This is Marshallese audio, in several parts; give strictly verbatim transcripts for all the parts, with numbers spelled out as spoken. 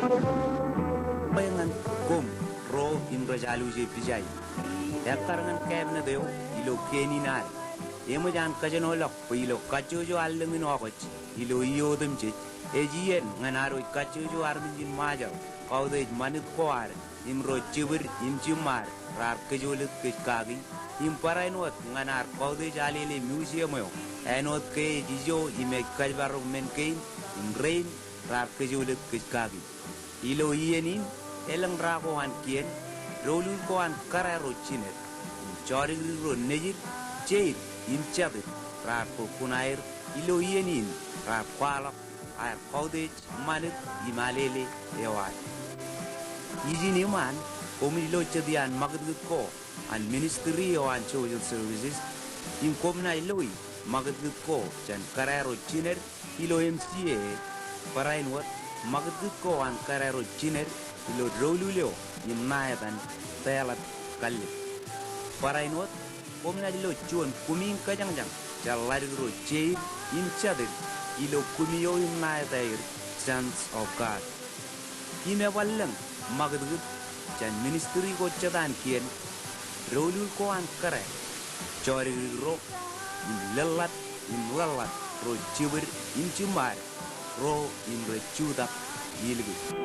Bwe ñan koṃ ro im rej alwōje pija in, ekkar ñan cabinet eo ilo kien in ad. Eṃōj an kōjenolọk bwe ilo kajjojo allōñ in August ilo iiō otemjej, ej iien ñan ad wōj kajjojo armej in Ṃajeḷ kautiej ṃanit ko ad im ro jibwid im jiṃṃaad raar kōjolōt kōj kaki, im barāinwōt ñan ad kautiej alele museum eo āinwōt ke ej ijo im ej kōjparok men kein im rein raar kōjolōt kōj kaki. Ilo iien in, elōñ ra ko an kien, doulul ko an kōrā ro jined, im jodikdik ro nejid, jeid im jatid raar bōk kuṇaer ilo iien in raar kwaḷọk aer kautiej ṃanit im alele eo ad. Ijin iṃaan, koṃij lo jet iaan ṃakūtkūt ko an ministry eo an social services, im koṃ naaj loi ṃakūtkūt ko jān kōrā ro jined ilo M C A, barāinwōt ṃakūtkūt ko an kōrā ro jined ilo doulul eo im ṇa etan Pālōt Kallik. Barāinwōt, koṃ naaj lo juon kumi in kōjañjañ jān ḷadik ro jeid im jatid ilo kumi eo im ṇa etaer Sons of God. Im eban lōñ ṃakūtkūt jān ministry ko jet an kien, doulul ko an kōrā, jodikdik ro, im lōḷḷap im ḷōḷḷap ro jibwid im jiṃṃaad, ro im rej jutak ilikūj.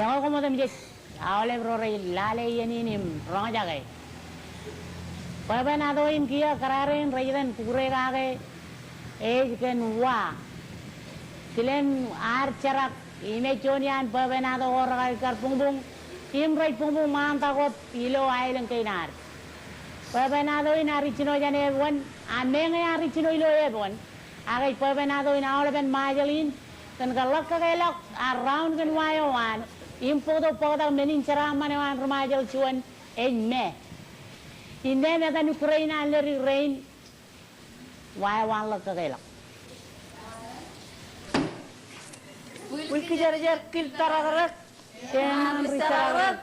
Ekwe koṃ otemjej aolep ro rej lale iien in im roñjake. Bwebwenato in kiiō kōrā rein rej itōn kukure kake ej kōn wa. Kilen ad jerak im ej juon iaan bwebwenato ko rekar buñbuñ im rej buñbuñ ṃaantak wōt ilo aelōñ kein ad. Bwebwenato in ear ijjino jān Epoon, a meñe ear ijjino ilo Epoon. Ak ej bwebwenato in aolepen Ṃajeḷ in, kōn ke ḷọk kōkeḷọk, a round kōn wa eo an, im bōktok bōktak men in jeraaṃṃan eo an ri-Ṃajeḷ juon, ej me. Innām etan Ukraine an ledik rein, wa eo an ḷọk kōkeḷọk. Bwil kijerjer, kil tōrōkrōk jān ri-tōrōkrōk.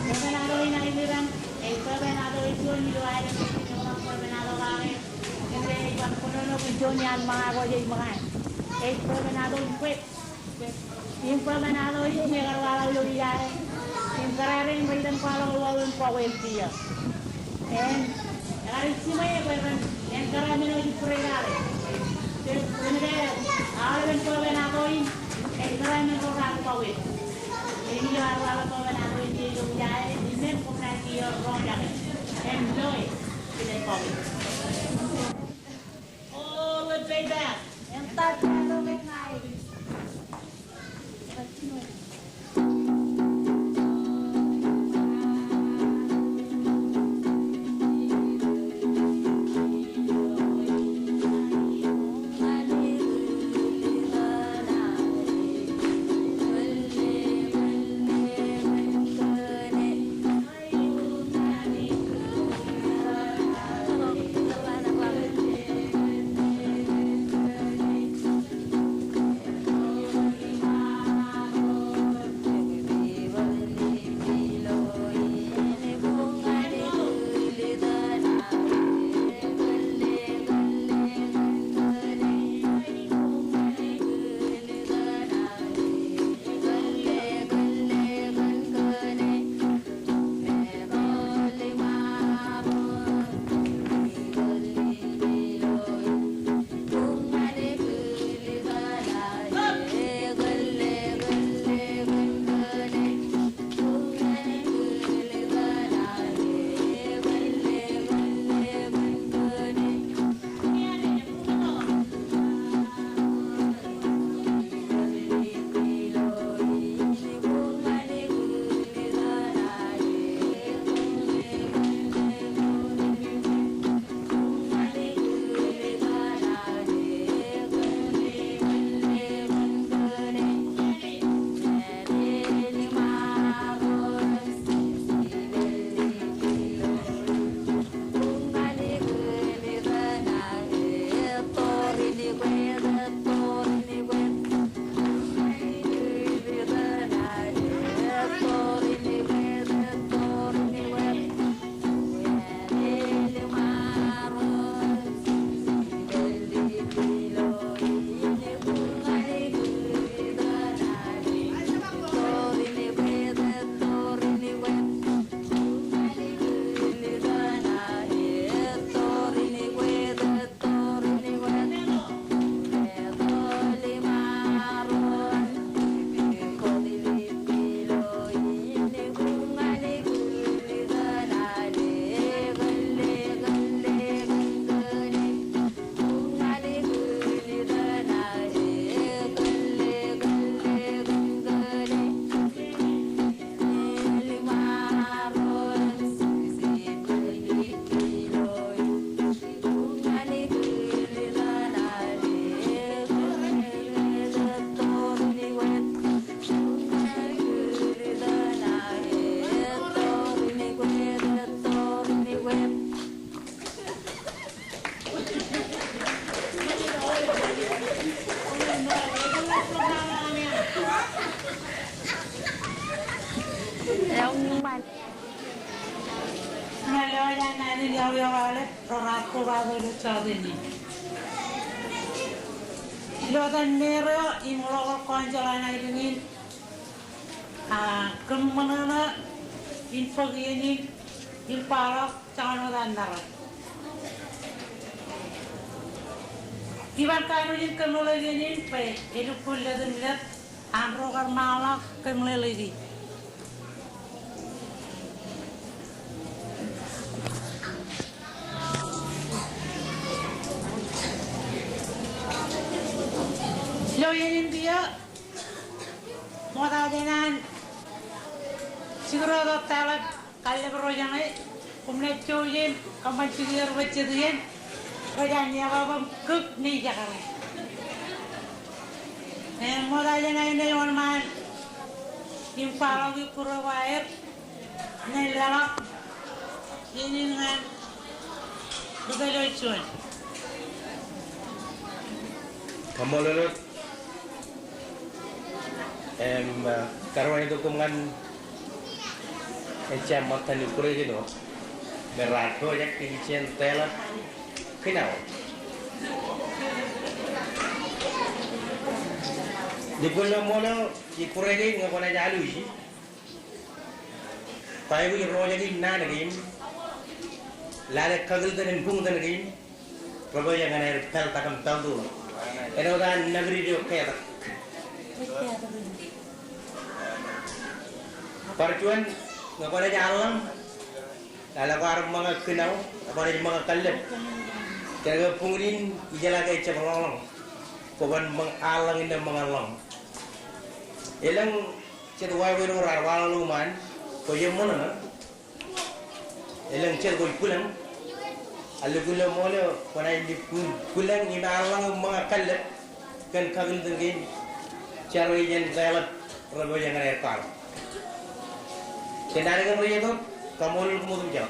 Bwebwenato in aelōñ, ej bwebwenato eo juon ilo aelōñ, ej bwebwenato kake. Kōnke ej bar kōnono kōn juon iaan ṃōñā ko jej ṃōñā. Ej bwebwenato in bwet. Im bwebwenato in me kar waḷọk ilo ijaje. Im kōrā rein rej itōn kwaḷọk ḷọk im bọkwōl tiō. En, ekar ej jiṃwe bwe ren, en kōrā men eo ej break eo. Kōnke aolepen bwebwenato in ej kōrā men ro raar bọkwōl. Im ilo ad waḷọk bwebwenato in ilo ijaje, innām koṃ naaj kiiō roñjake. En loe, kilen bọkwōl. All the way back. Ro raar kobatok ilo jọteen in. Ilo etan mayor eo im local council an aelōñ in, a, kōṃṃan ṇe in bōk iien in im kwaḷọk joñan wōt an maroñ. Iban kanooj in kōnono iien in bwe elukkuun lōtōmlōt an ro kar ṃaanḷọk kōmeḷeḷeiki. Ilo iien in kiiō, ṃokta jān an jikūrtok taḷap kallib ro jeṇe, koṃ naaj jouj im kōṃṃan jikier bwe jet iien rej an ekọb im kūk nejak eo. Im ṃokta jān aer naaj wōnṃaan im kwaḷọk ikkure ko aer, naaj leḷọk iien in ñan Rūtōl Juon. Kaṃṃoolol wōt. Im, a, karuwaintok koṃ ñan ejja ṃōttan ikkure kein eo me raar pojak kōj jān Taiḷap Kinaw. Ij kōnono ṃool eo ikkure kein ñe kwōnaaj alwōji. Bwe kwōj roñjake naan kein, lale kakilōk in buñtōn kein, rej pojak ñan aer pāltak im pāltūḷọk. Āinwōt an nakdid eo ketak. Bar juon, ñe kwōnaaj alḷọñ, lale kwaar ṃōñā Kinaw, kwōnaaj ṃōñā kallib. Kōnke buñūd in ijeḷā ke ejjab ḷọñḷọñ. Kwōban ṃōñā alḷọñ innām ṃōñā ḷọñ. Elōñ jet wāween ro raar waḷọk ḷọk ṃaan, kwōj eṃṃan ṇe. Elōñ jet kwōj bwilōñ. Ālikin ilo ṃool eo kwōnaaj lukkuun bwilōñ im alḷọñ im ṃōñā kallib kōn kakilōk in kein. Jar eo jān Taiḷap rej pojak ñan aer kwaḷọk. Kōn naan kein rej itok, kaṃṃoolol koṃ otemjej.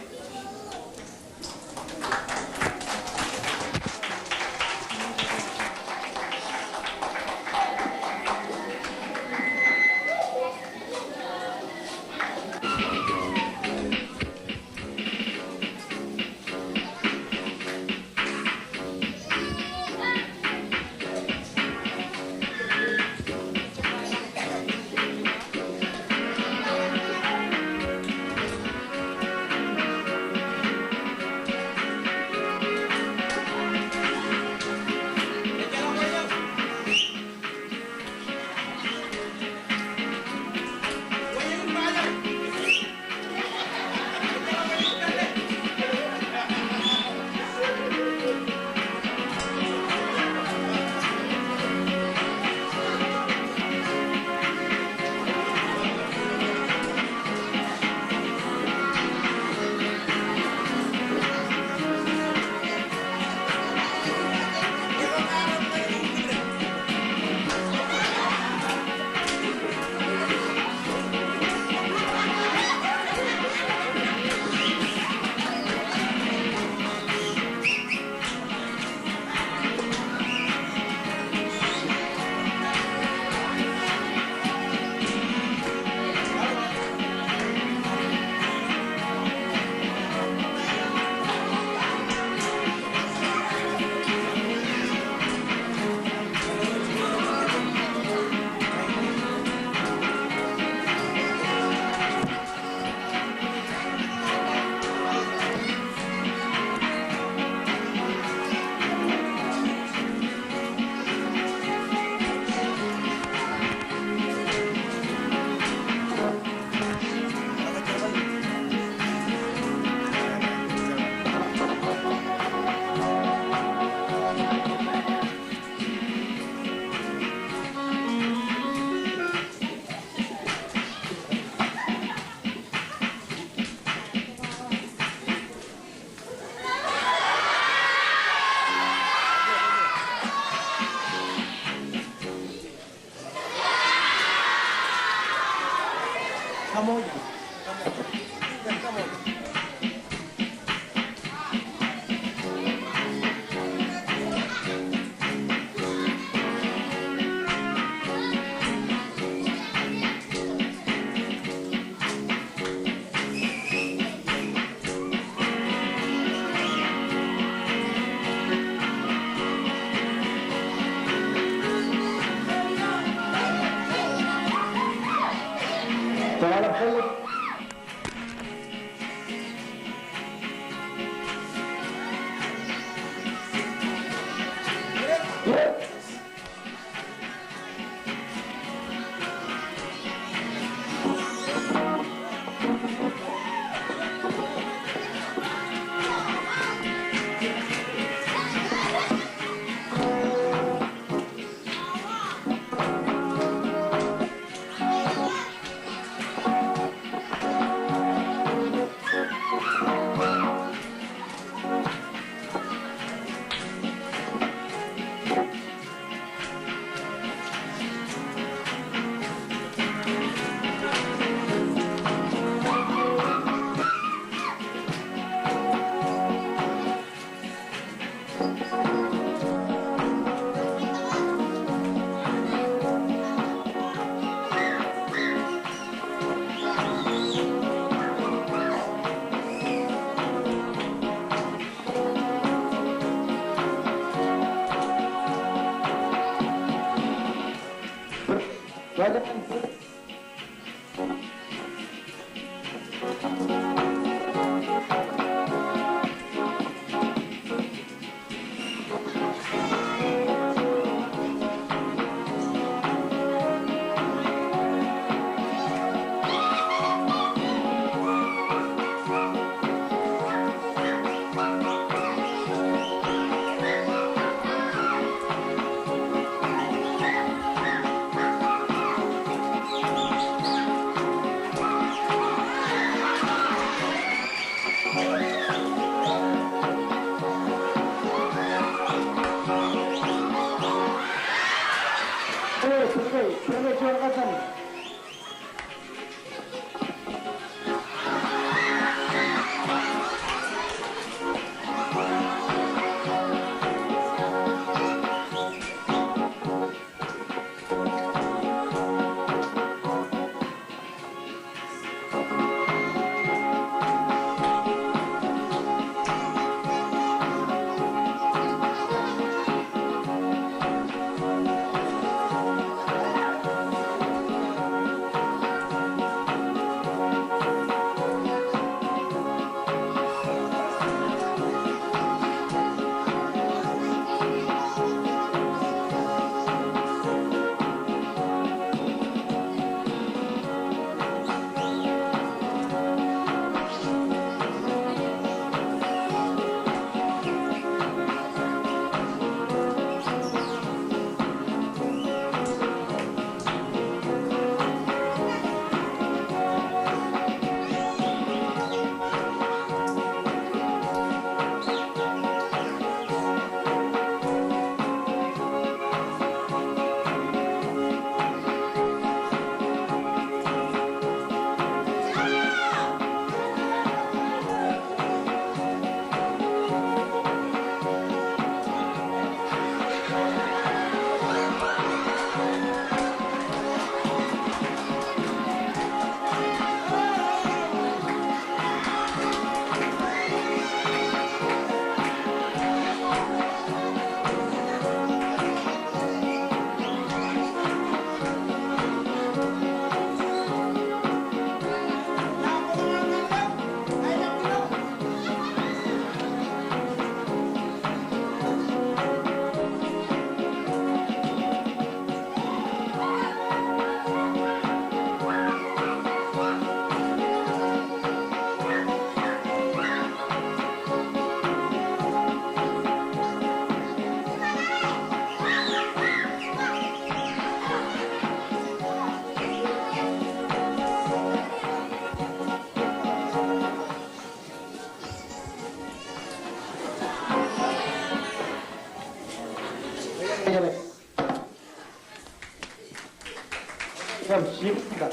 Kab sipta,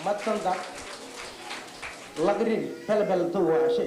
ṃōttata, ḷak dik pālpāl to aje.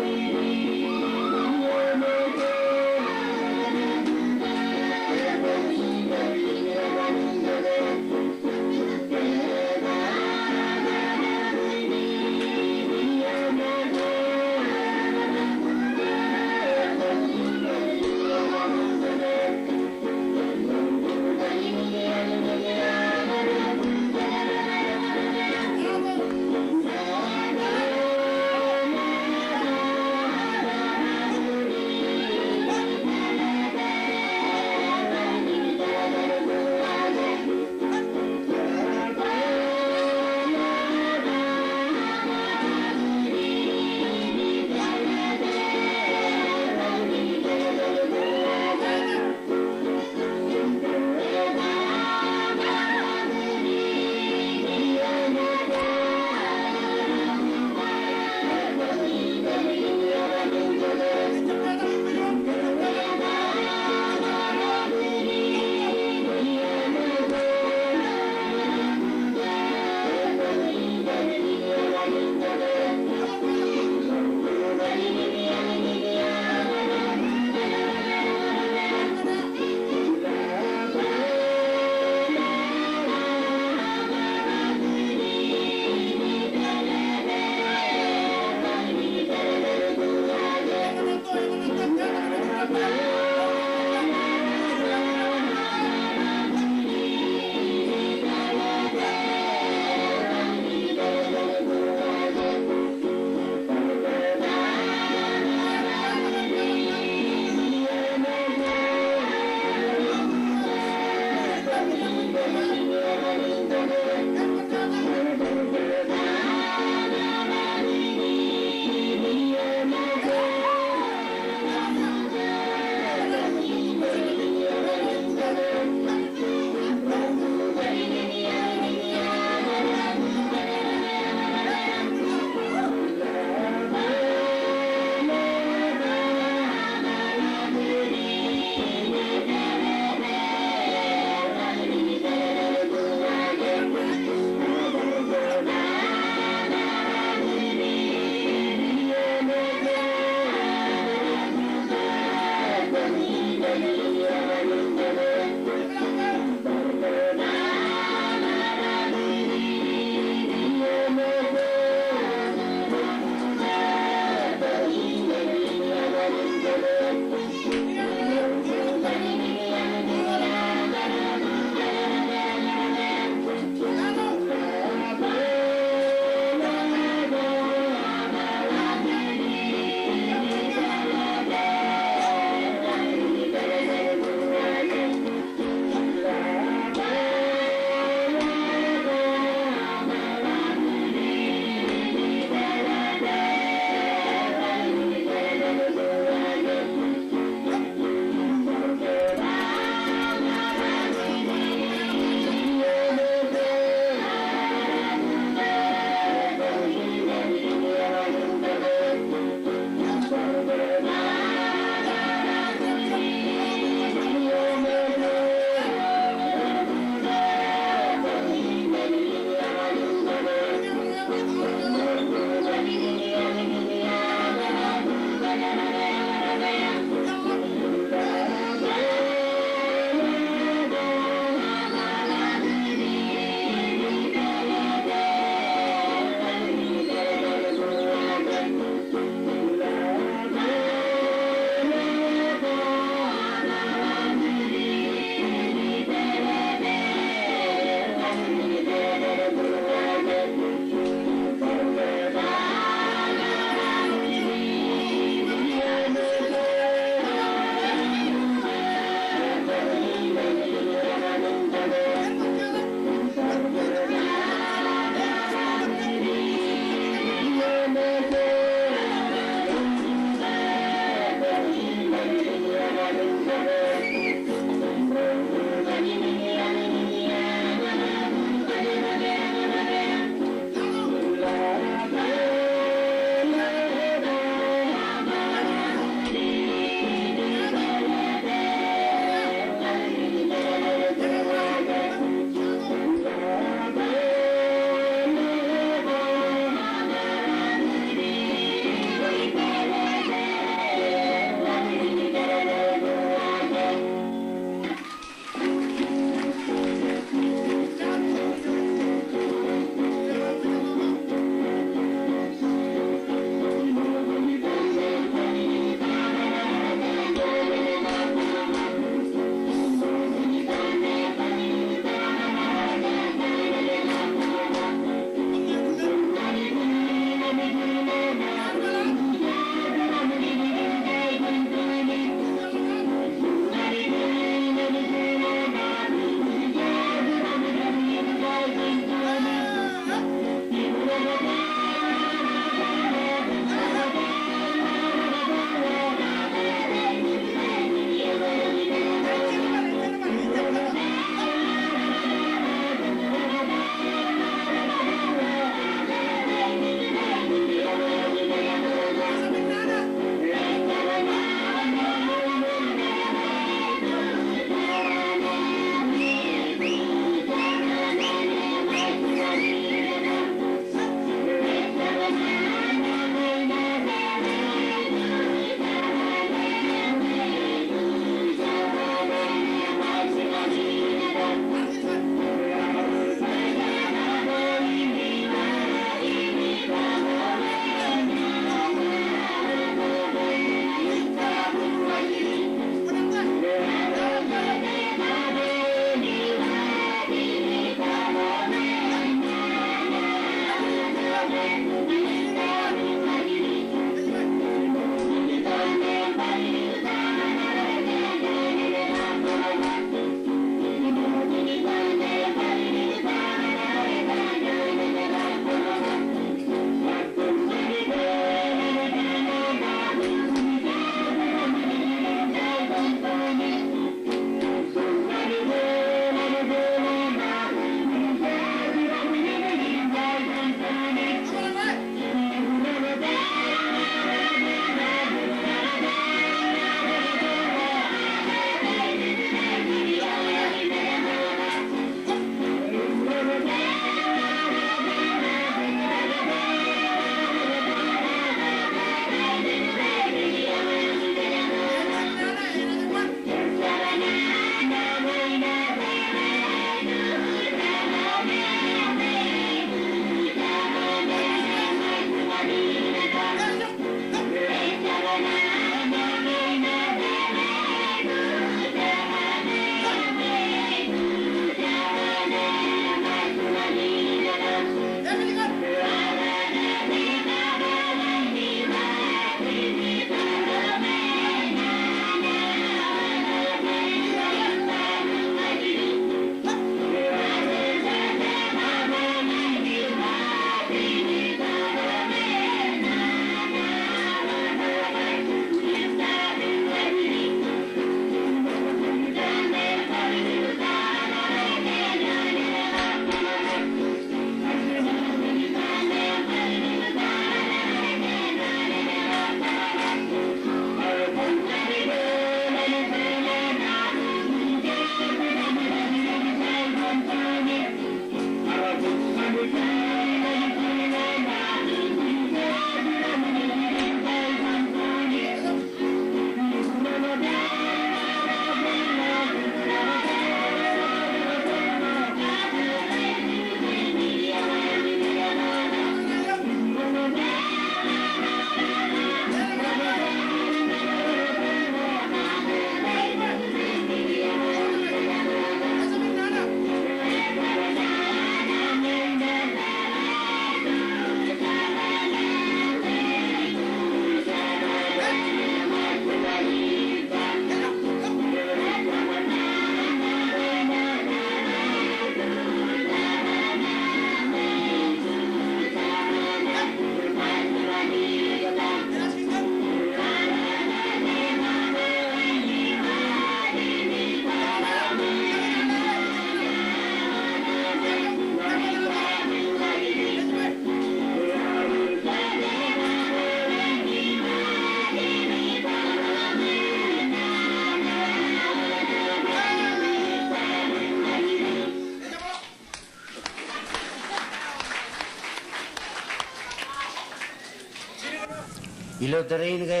Ilo tōre in ke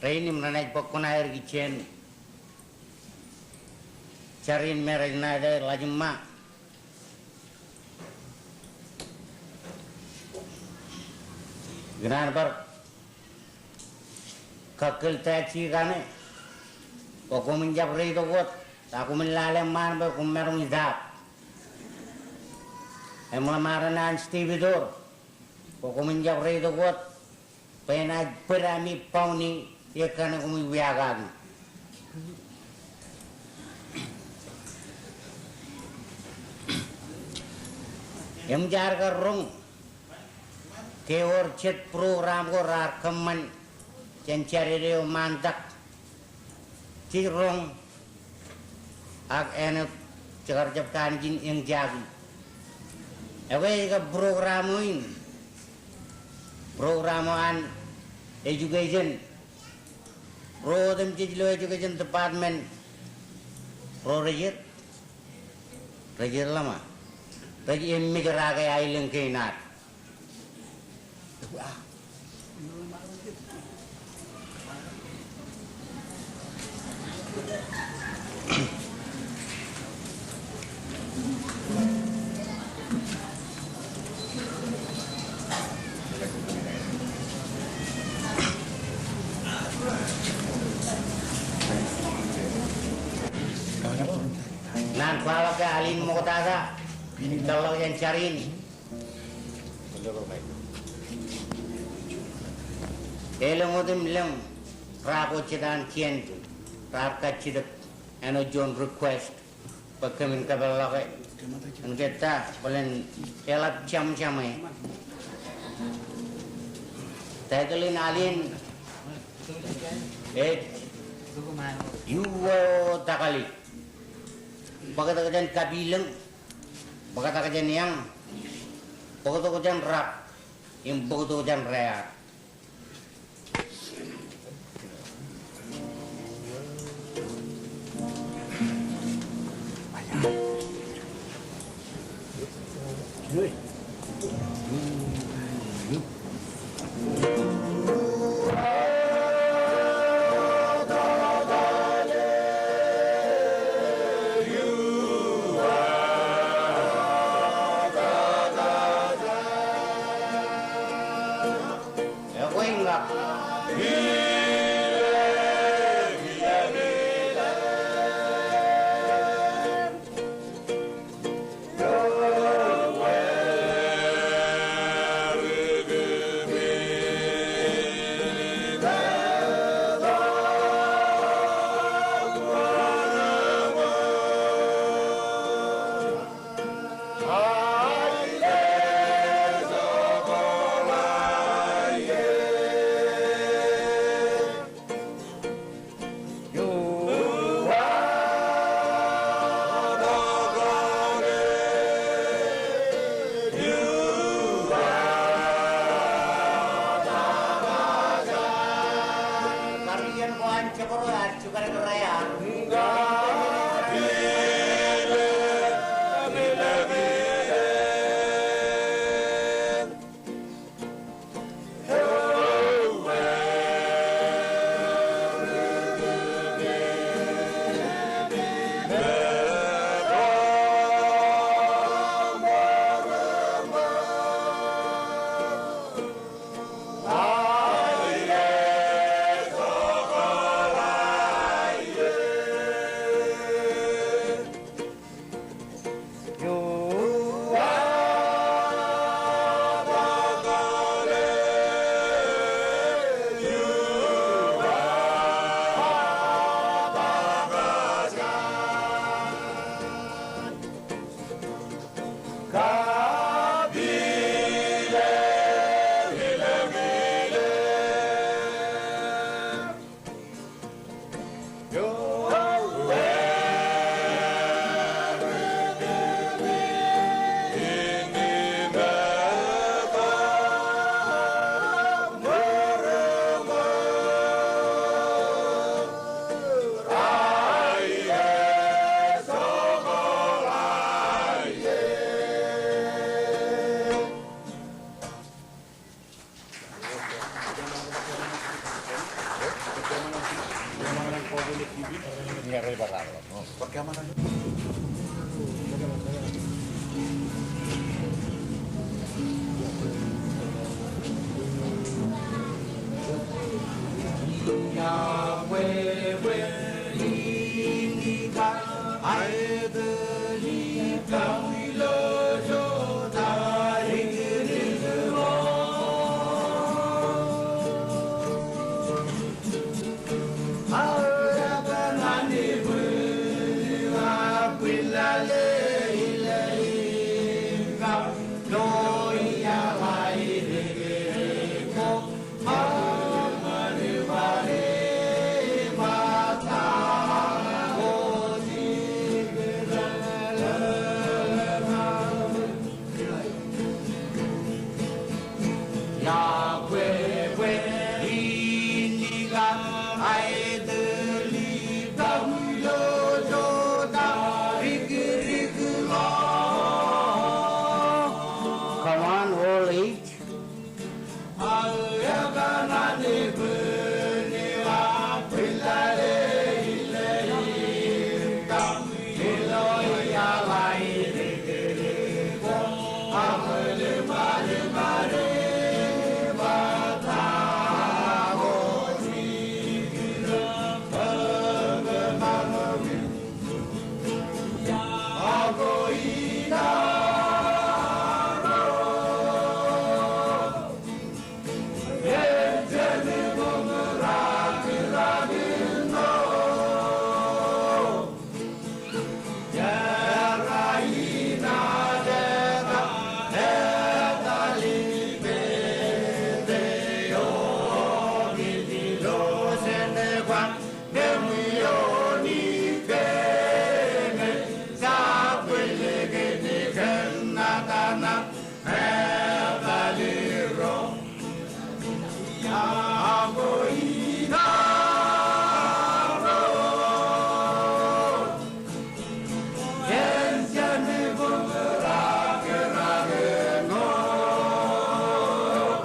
rein im renaaj bōk kuṇaer kijjien jar in me rej ṇa ḷọk im ḷak jiṃṃa. Ikōṇaan bar kakkōl tax kaṇe bwe koṃwin jab reitok wōt, ta koṃwin lale ṃaan bwe koṃ maroñ itaab. Im ḷōṃaro an stevedore bwe koṃwin jab reitok wōt bwe enaaj bōd ami bounty ekkā ṇe koṃij wiakaki. Im jaar kar roñ ke ewōr jet program ko raar kōṃṃan jān Jādede eo Ṃaantak. Jej roñ ak āinwōt jekar jab ta in eñjake. Ekwe ej kab program eo in, program eo an education. Ro otemjej ilo education department ro rej er, rej er ḷōṃa, rej emmejrake aelōñ kein ad. Naan kwaḷọk ke Alin Ṃoktata in peḷḷọk jān jar in. Elōñ otemjej ra ko jetaan kien raar kajjitōk āinwōt juon request bwe kōmin kōpeḷḷọke. Kōn ke ta bōlen eḷap jaṃjaṃe. Title in Alin ej Iuweo Takali. Bōktok jān kapilōñ, bōktok jān eañ, bōktok jān rak, im bōktok jān rear. Come on, all eight.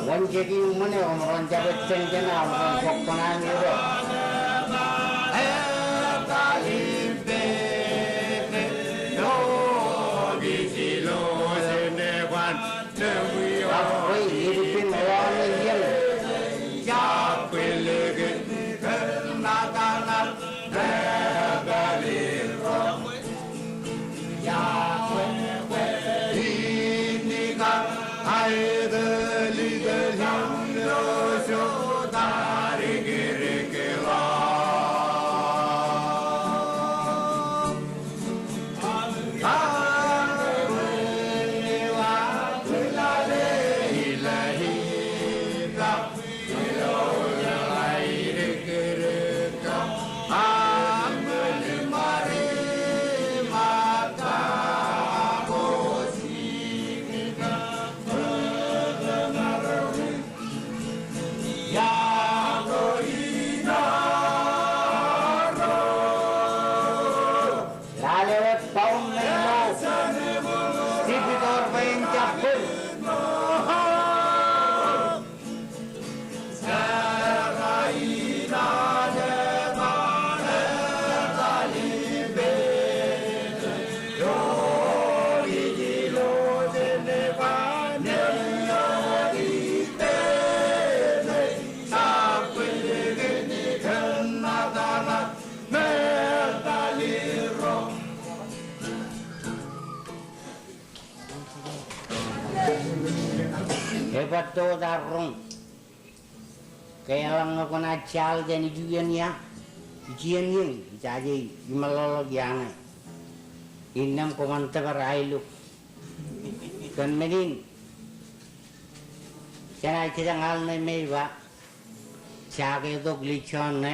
Wōn jeki uṃwin eo, emaroñ jab ejjeṇ jān aṃ, emaroñ bōk kuṇaan eo. Ak bwe ejippān ḷọk ṇe iien. Lale wōt baun ṇe ilo. Step itoḷ bwe en jab bōd. Ebar to tar roñ. Ke eḷaññe kwōnaaj jaḷ jān ijin iien ia, ijin iien, ijaje imeḷọkḷọk ia ṇe. Innām kwōban tōpar aelōk. Kōn men in, jenaaj kōjeañ al ṇe me ej ba, jake tok lijjoñ ṇe.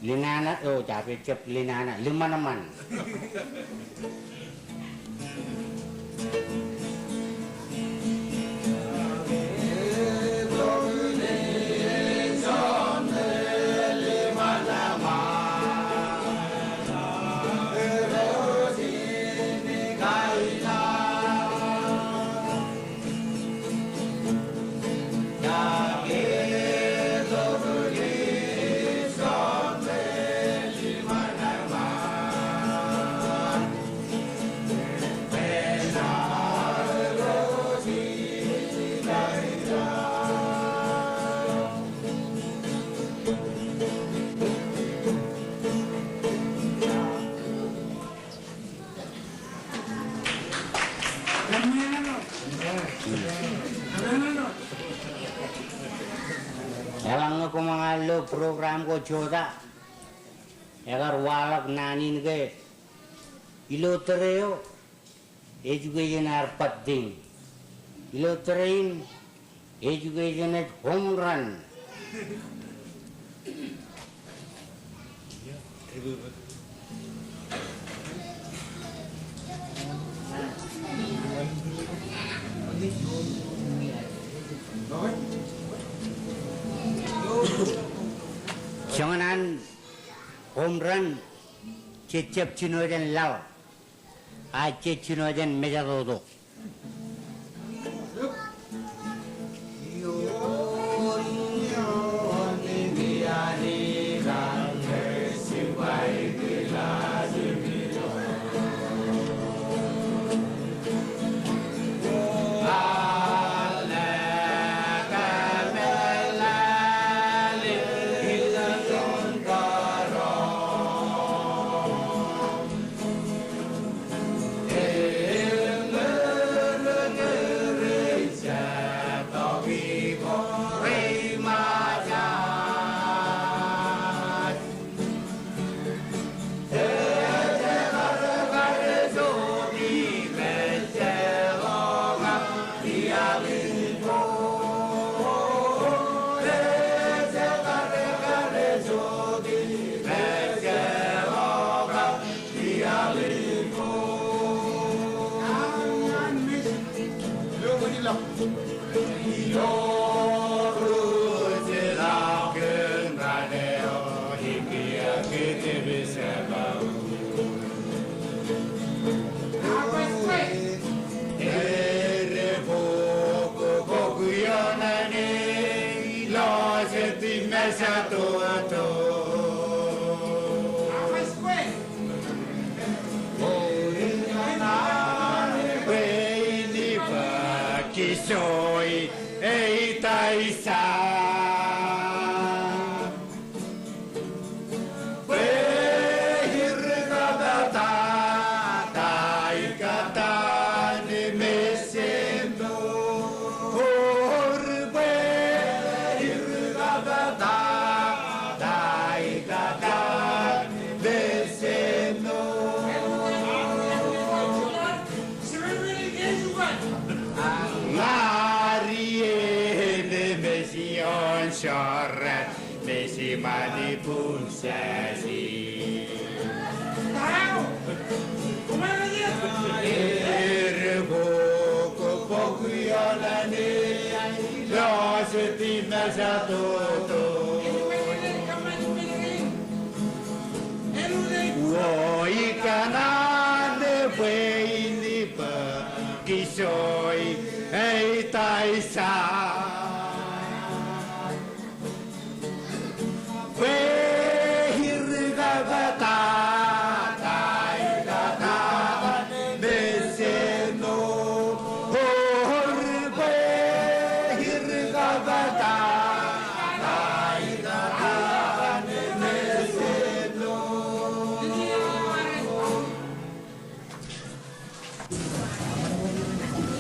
Linana, o, jab, jab linana, liṃanṃan. Eḷaññe koṃ ear lo program ko jota, ekar waḷọk naan in ke ilo tōre eo, education ear bōttiñ. Ilo tōre in, education ej home run. Joñan home run, jej jab jino jān laḷ. A jej jino jān mejatoto.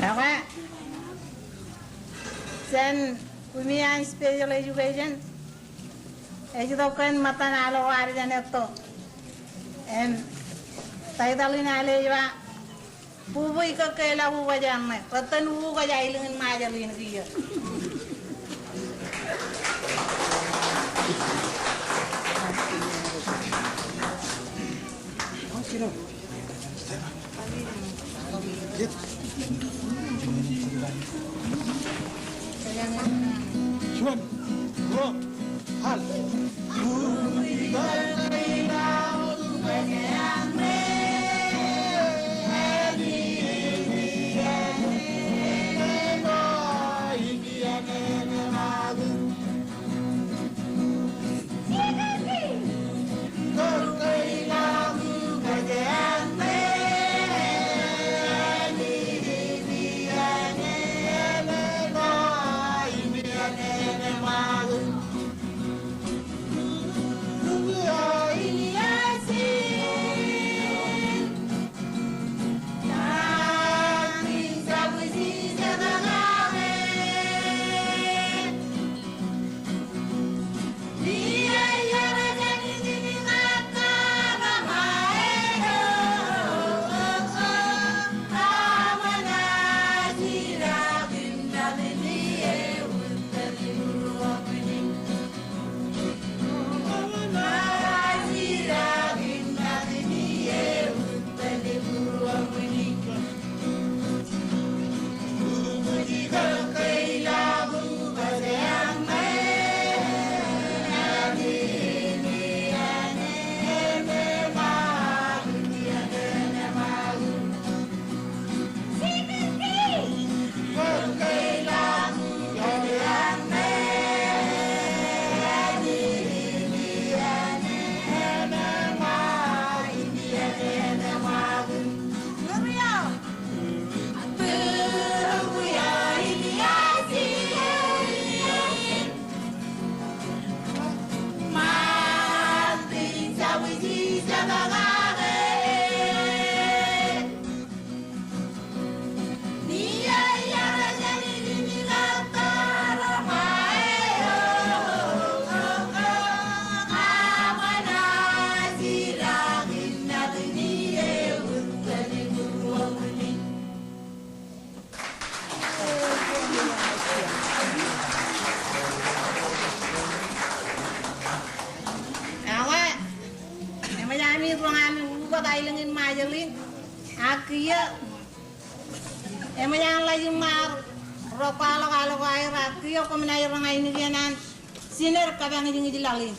Ekwe, jān kumi an special education, ej itok kōn ṃōttan aḷ ko ad jān etto. Im title in aḷ ej ba, Bubukwi kōkkeḷọk ukajarṇe, rōttan ukaj aelōñ in Ṃajeḷ in kiiō. Juon, ruo, Kiiō, eṃōj an ḷaj im ṃaar ro kwaḷọk aḷ ko aer, ak kiiō koṃ naaj roñ ainikien an Sinōd Kapañijñij Laḷ in.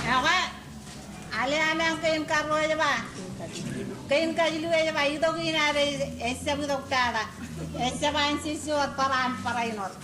Ekwe, aleamen kein karuo ej ba, kein kajilu ej ba, itok in ad ejjab itok tata. Ejjab an jejjo wōt bar an barāinwōt.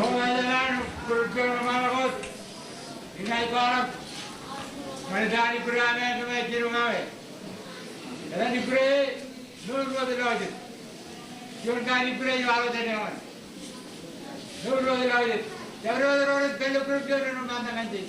Koṃ āinwōt aṃ kōrā ijin ro Markos, inaaj kōḷmānḷọk ñan ippa eo aṃ ej jiroñ aṃ ej. Etan ippān e, mour ruo ḷọk jet. Juon kain ippān e ej waḷọk jān eoon. Mour ruo ḷọk jet. Jabdewōt ro rej pād ilo kōrā ijin ro, ṃaantak ñan je.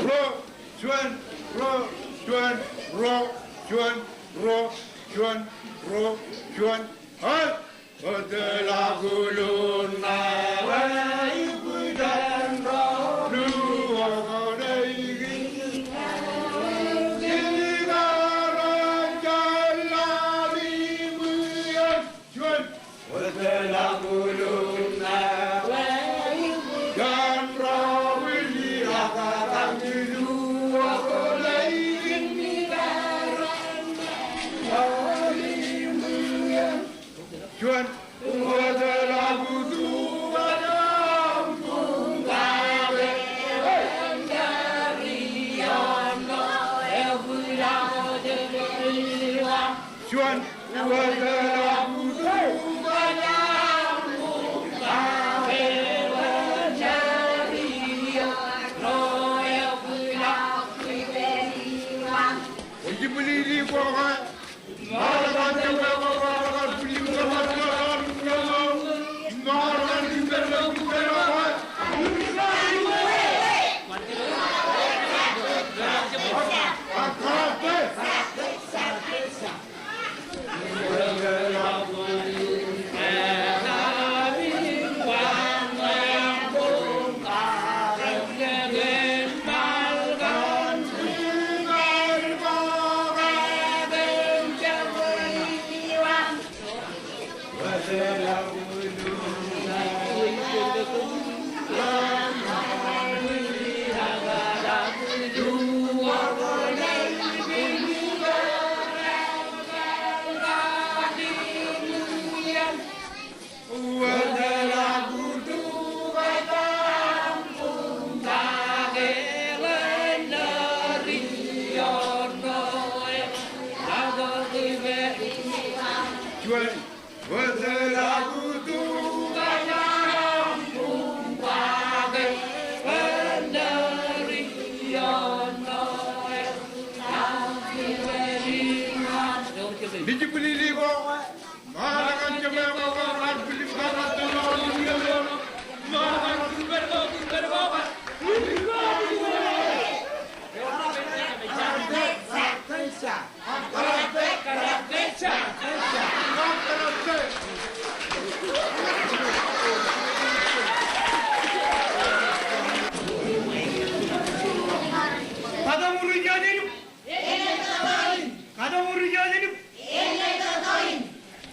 Ro, juon, ro, juon, ro, juon, ro, juon, ro, juon. Hai! Juon. Juon.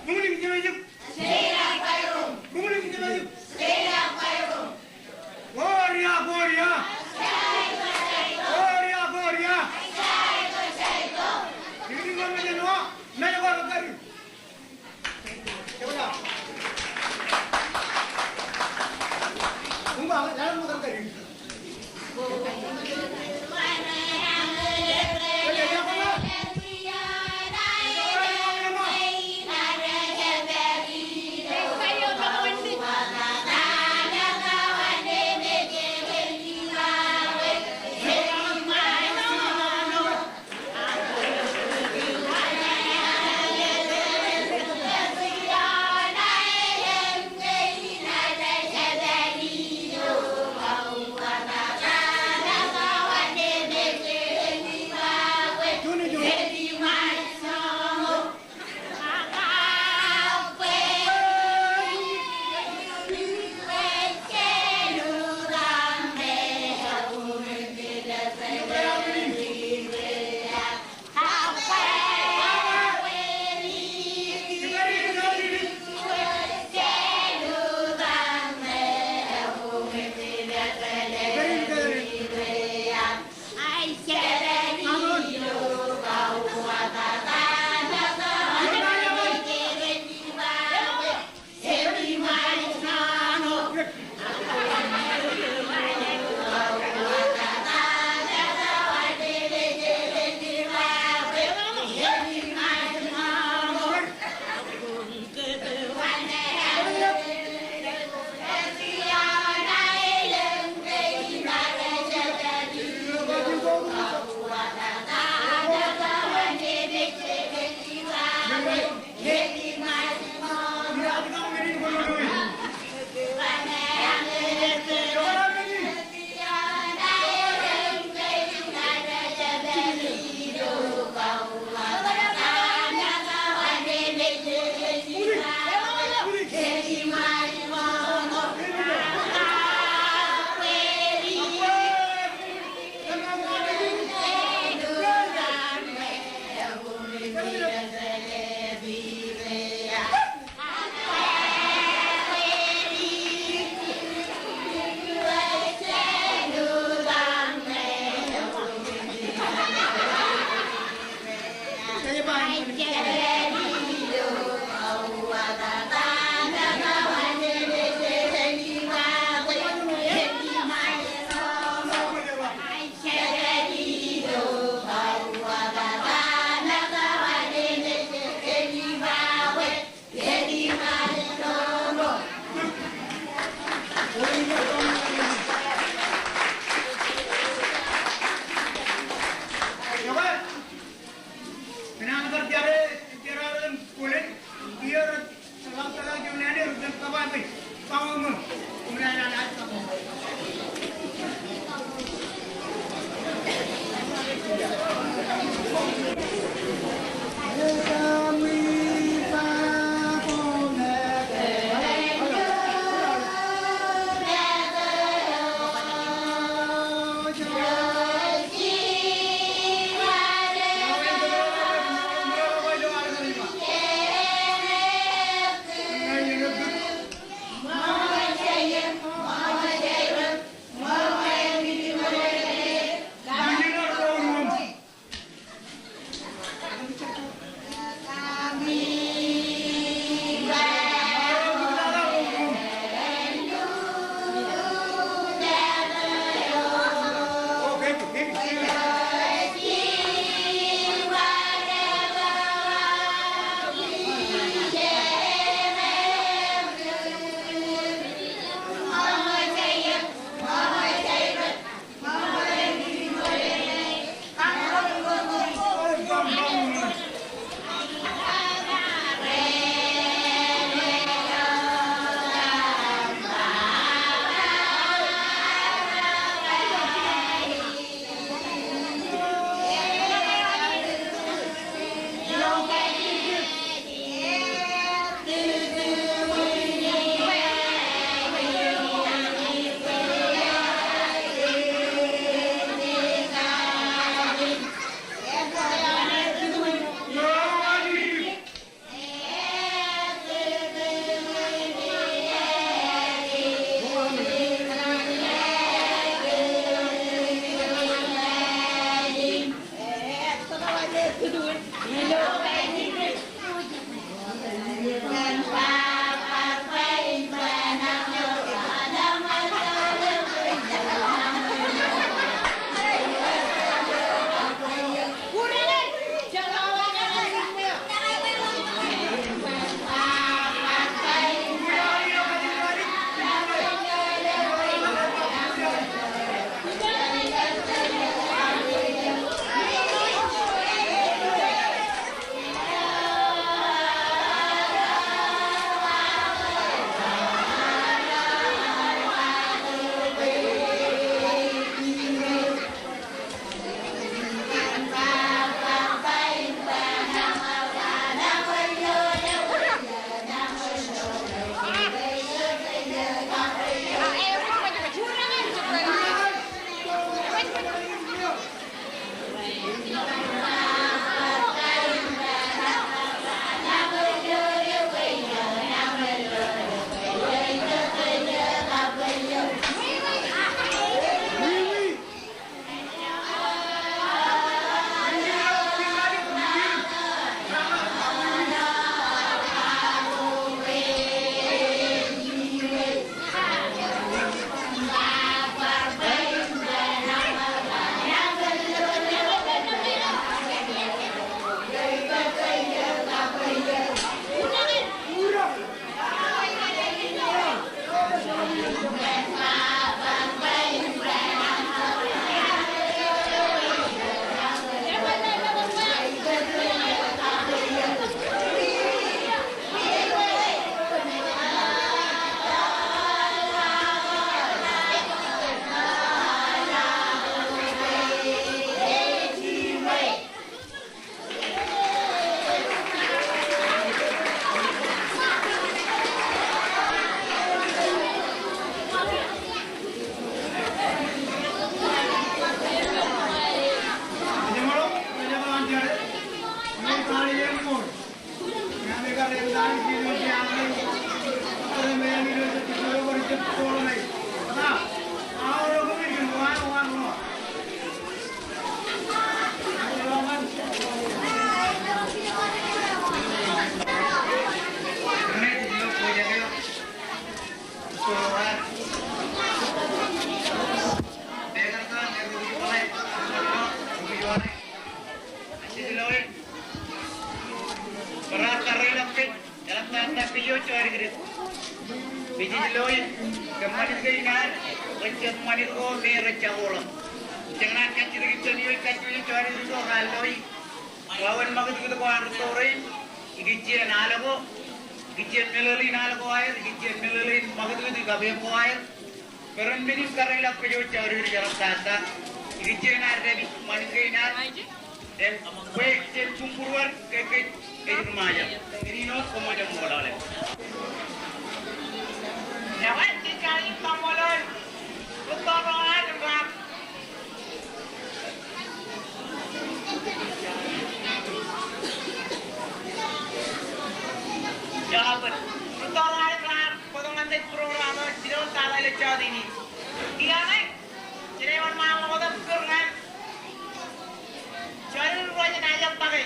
Buñljiṃ jebejūk. Buñljiṃ jebejūk. Gloria, gloria. Gloria, gloria. Dikdik eo mejān eo, mejān eo kōn kari. Mejej loi, kōṃṃanij kein ad, rej jab ṃanit ko me rej jakoḷọk. Jenaaj kajjitōk ijin eo ej kajjojo jodikdik ro raar loi. Wāween ṃakūtkūt ko an rūtto rein, ikijjien al ko, ikijjien meḷeḷein al ko aer, ikijjien meḷeḷein ṃakūtkūt ikapeem ko aer. Bwe ren mej im kōtḷọk kōj wōt jodikdik ro raar tata. Ikijjien ad dāpij ṃanit kein ad. Im bwe jen buñbūruon ke kōj ej ri Ṃajeḷ. Āinwōt koṃ jab ṃool aolep. Ewōr, jej kar im kaṃṃoolol rūtto ro ad im raar. Jọọb bōd. Rūtto ro ad im raar bōktok ñan jej program eo, jilọk tata ilo jọteen in. Kiiō ṇe, jenaaj wōnṃaanḷọk wōt im kūr ñan jodikdik ro rej naaj etal take.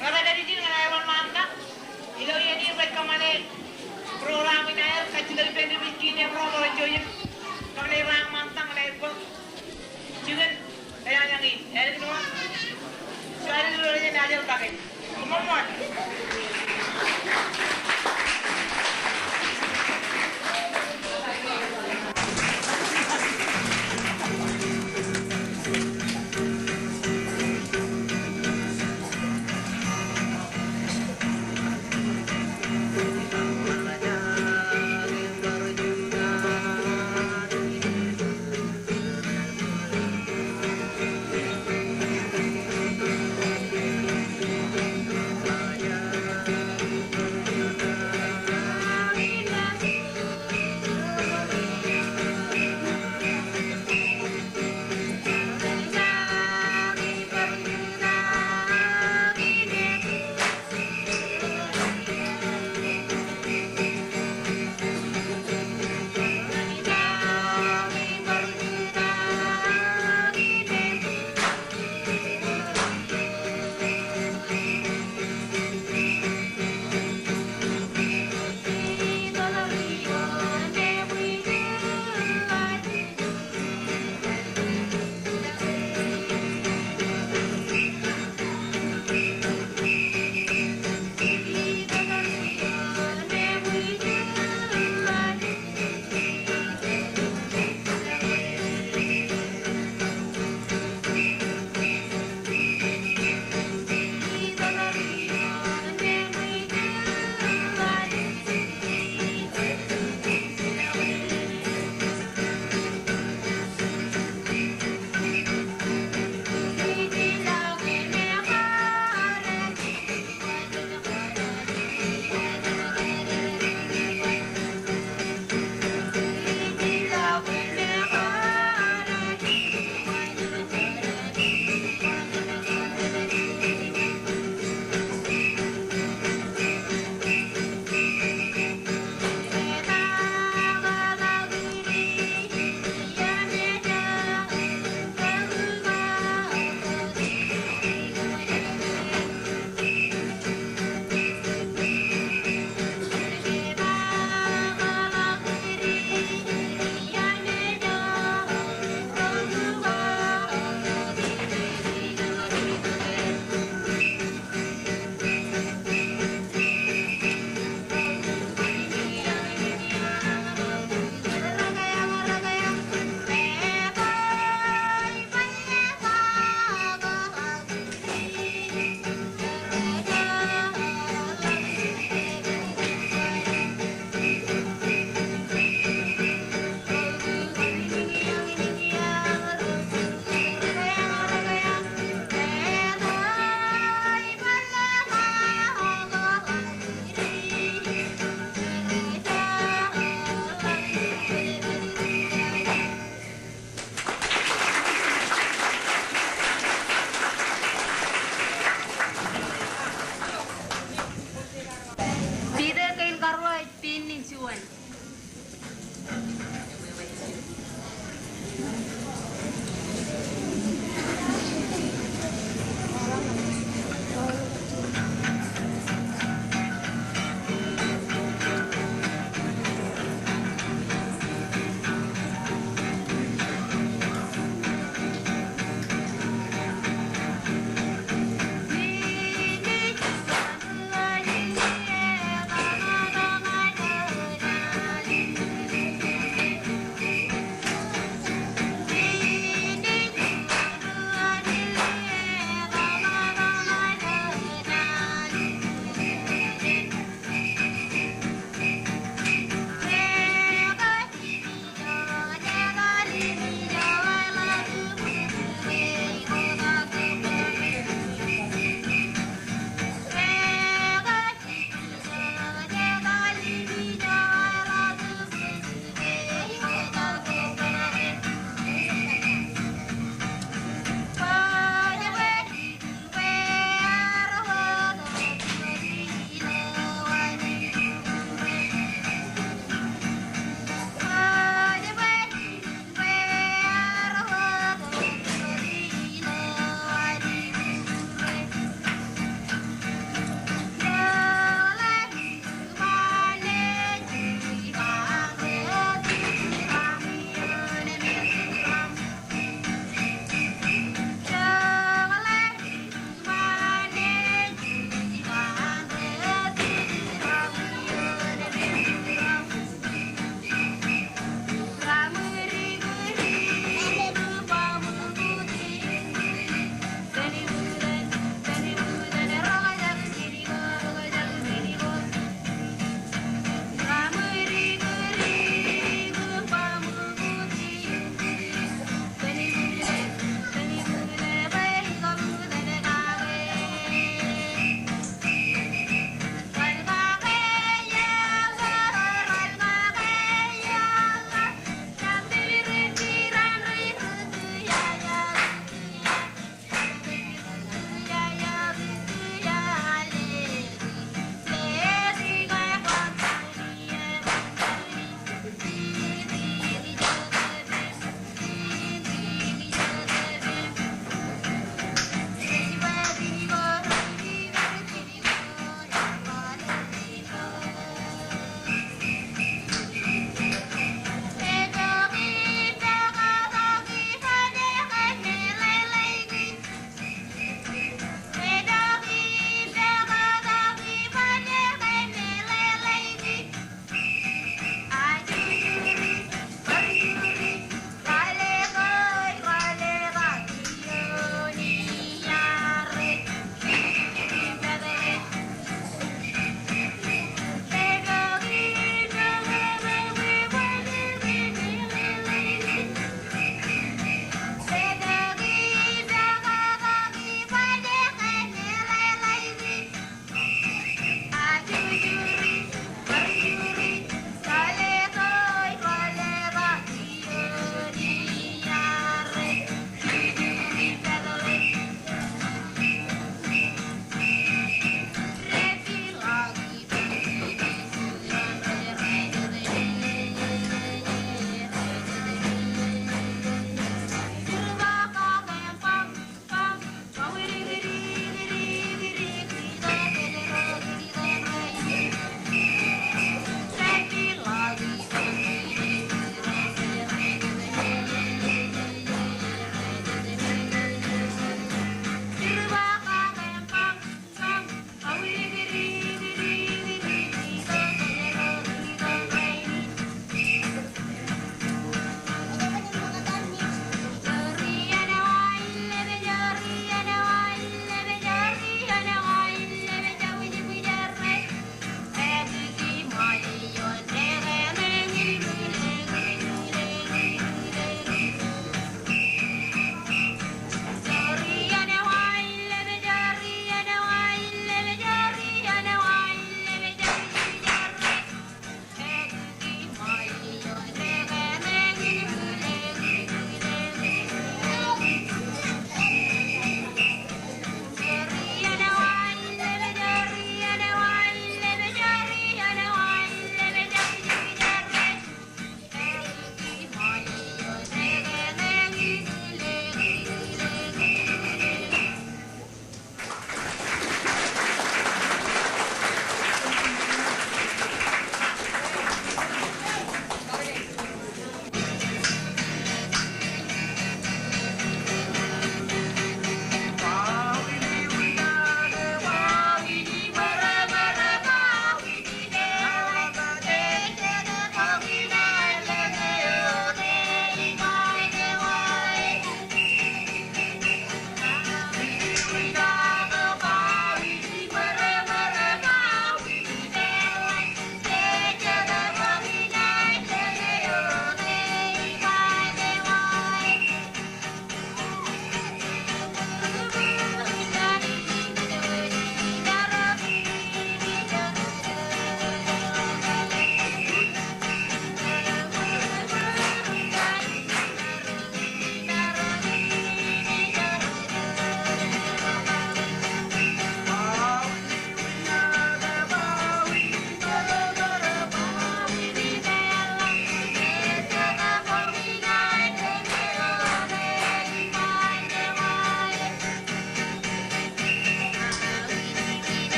Ñe rej pād ijin ñan aer wōnṃaantak, ilo iien in rej kōṃṃane program in aer, kajjitōk ippān Deputy Chief Neighbor ro rej jouj im kōṃṃane raṇ ṃaantak ñan aer bōk jikin ejañjañ in. Ālikin wōt, jodikdik ro rej naaj etal take. Piter kein karuo ej peiṃ in juon.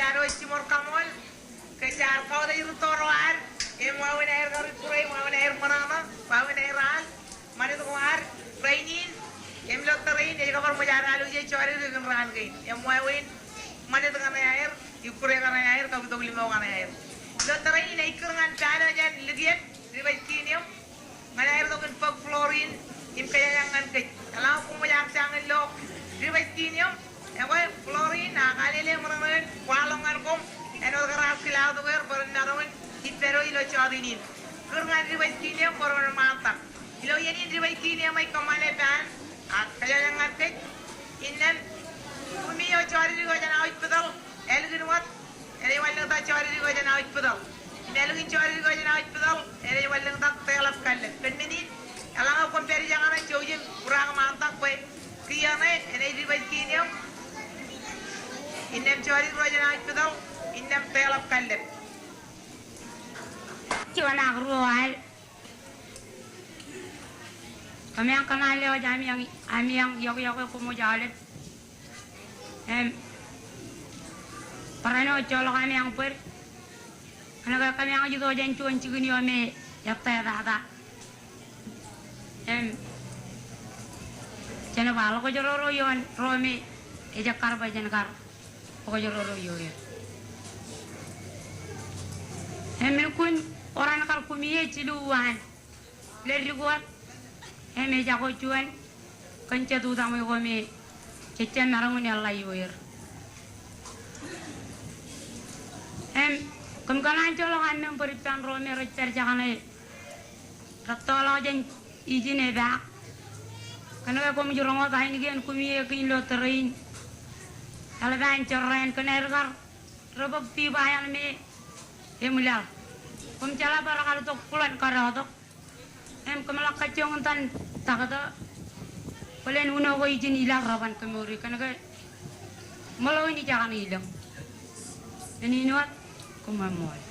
Eo ej jiṃor kaṃool, kōj jaar kautiej rūtto ro ad, im wāween aer kar ikkure, wāween aer ṃōṇōṇō, wāween aer al, ṃanit ko ad, rainin, im ilo tōre in, ej kab bar ṃōj ad alwōje jodikdik in raan kein. Im wāween, ṃanit kaṇe aer, ikkure kaṇe aer, kautiej limo kaṇe aer. Ilo tōre in, ij kūr ñan pān eo jān Likien, Ribaj Kiniōm, ñan aer tok in bōk floor in im kōjañjañ ñan kōj. Eḷaññe koṃij aō jañin lo Ribaj Kiniōm, ekwe floor in ak alele ṃōṇōṇō in kwaḷọk ñan koṃ, āinwōt kar aō kilaotok er bwe ren maroñ in ippād ilo jọteen in. Kūr ñan Ribaj Kiniōm bwe ren ṃaantak. Ilo iien in Ribaj Kiniōm ej kōṃṃane pān ak kōjañjañ ñan kōj. Innām kumi eo jodikdik eo jān hospital, ālikin wōt, enaaj wanlōñtak jodikdik eo jān hospital. Im ālikin jodikdik eo jān hospital, enaaj wanlōñtak teḷap kallib. Kōn men in, eḷaññe koṃ pād ijeṇe jouj im uraak ṃaantak bwe kiiō ṇe enaaj Ribaj Kiniōm. Innām jodikdik ro jān hospital, innām teḷap kallib. Juon ak ruo al. Kōmeañ kōṇaan lewōj ami eañ, ami eañ iọkiọkwe koṃij aolep. Im barāinwōt ejjeḷọk ami eañ bōd. Kōnke kōmeañ ej itok jān juon jikin eo me ettā tata. Im jen ba ḷokjroro ioon ro me ej ekkar bwe jen kar ḷokjroro ioer. Im lukkuun oran kar kumi e jilu uwaan. Leddik wōt, im ejako juon kōn jet utaṃwe ko me jej jab maroñ in eḷḷā ioer. Im kōm kōṇaan ejjeḷọk aṃ member ippān ro me rej pād jekdọọn rettoḷọk jān ijin epaak. Kōnke koṃij roñoul ainikien kumi e kein ilo tōre in. Eḷap an jorrāān kōn aer kar rebōk tiba eṇ me eṃwilaḷ. Koṃ jeḷā bwe rekar itok kuḷan kōdọọtok. Im kōmeḷọk kajjioñ in tan taktō bwe leen uno ko ijin ilaḷ reban kōmour e kōnke ṃōḷo in ijekaṇ ilōñ. Eñin wōt, koṃṃool.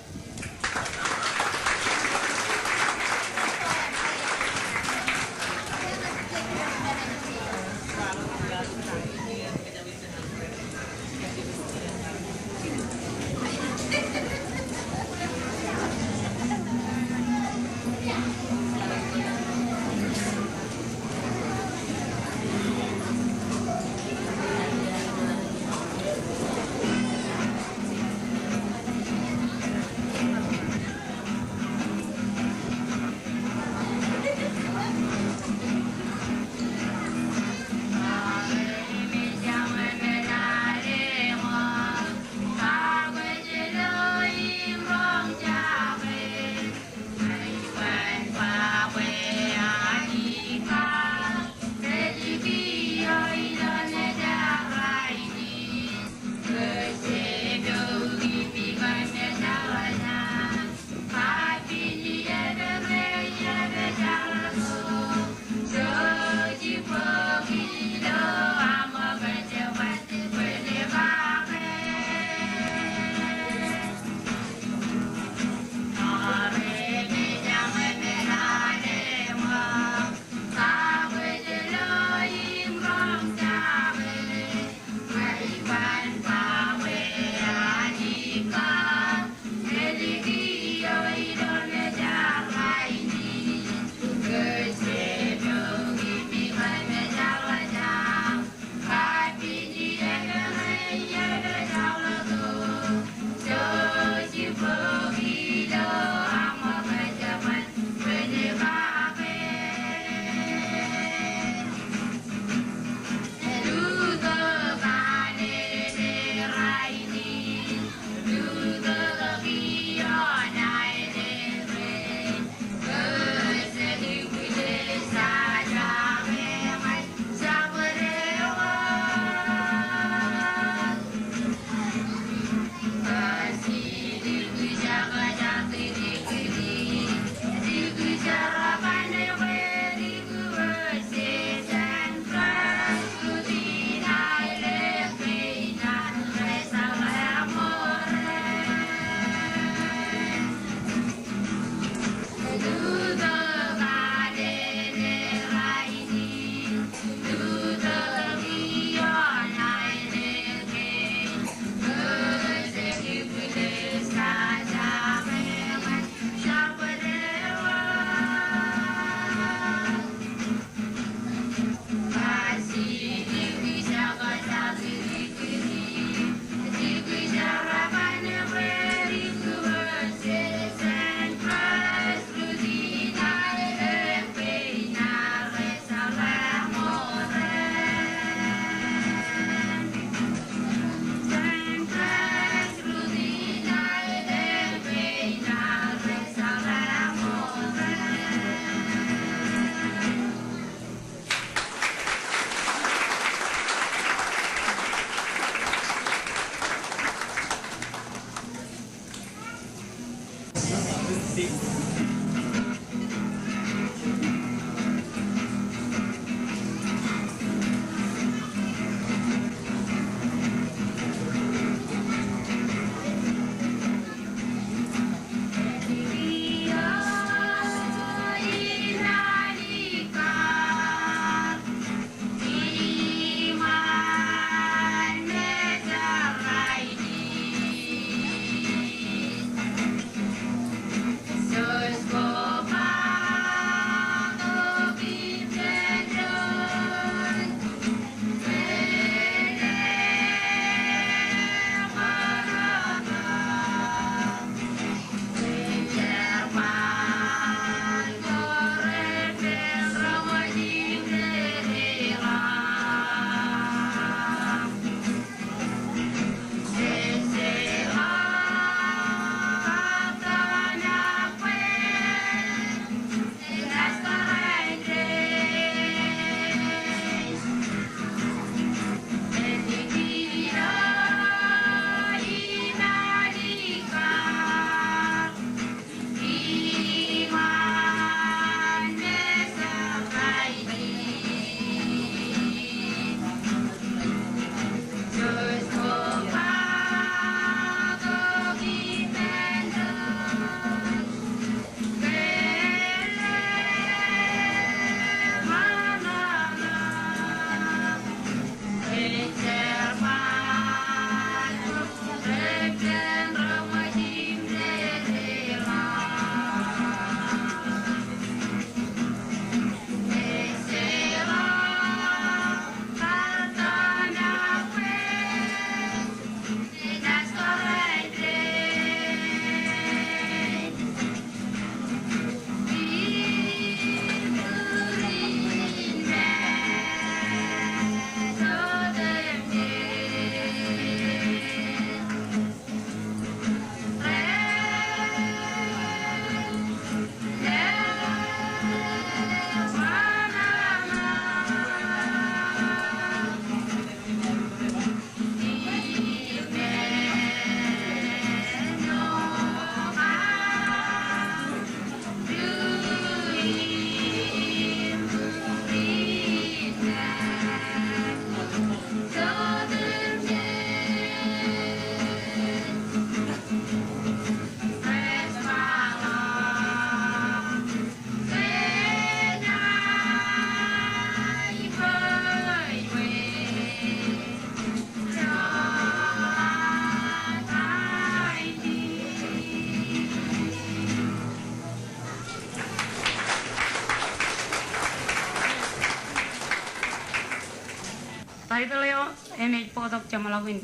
Taitōl eo enaaj bōktok jeṃḷọkin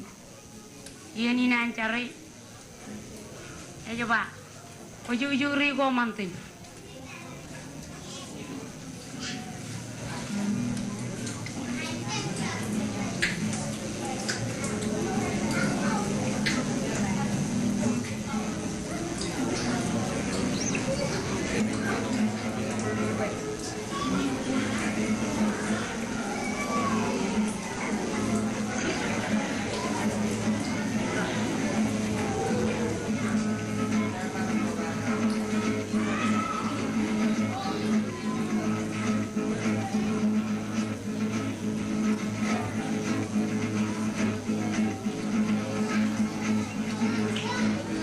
iien in an jari ej ba, Kwōj ujuri ko ṃantin.